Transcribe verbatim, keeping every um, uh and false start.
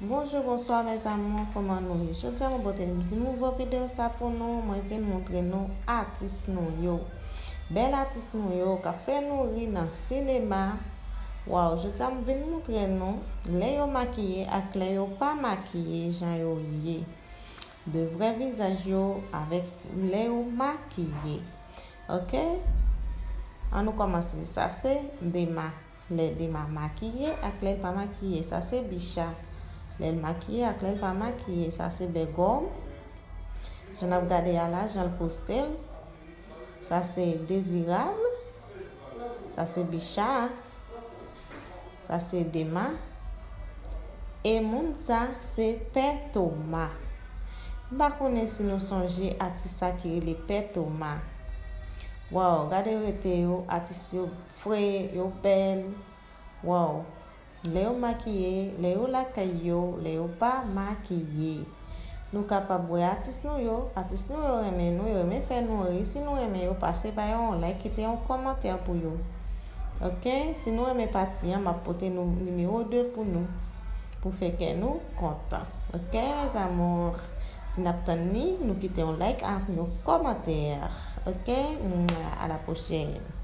Bonjou, bonswa, mes amours, kòman nou ye? Jodi a, mwen pote nouvo videyo sa pou nou. Mwen vin montre nou atis nou yo. Bèl atis nou yo k ap fè nou ri nan sinema. Waw, jodi a, mwen vin montre nou lè yo makiye ak lè yo pa makiye, jan yo ye. De vrè vizaj yo avèk lè yo makiye. Ok? An nou kòmanse. Sa se Dema. Lè Dema makiye ak lè l pa makiye. Sa se Bicha. Lè l makiye ak lè l pa makiye. Sa se Bègòm. Jan n ap gade a la, jan l poste l. Sa se Dezirab. Sa se Bicha. Sa se Dema. E moun sa se Pè Toma. M pa konnen si nou sonje atis sa ki rele Pè Toma. Waw, gade rete yo, atis yo fre, yo bèl. Waw, lè yo makiye, lè yo lakay yo, lè yo pa makiye. Nou kapab wè atis nou yo, atis nou yo renmen nou, yo renmen fè nou ri. Si nou renmen yo, pase ba yo yon like, kite yon kòmantè pou yo. Ok? Si nou renmen pati an, m ap pote nou nimewo de pou nou, pou fè kè nou kontan. Ok, mes amours? Si n ap tann ni, nou kite yon like ak yon kòmantè. Ok? Mwa, a la pwochèn.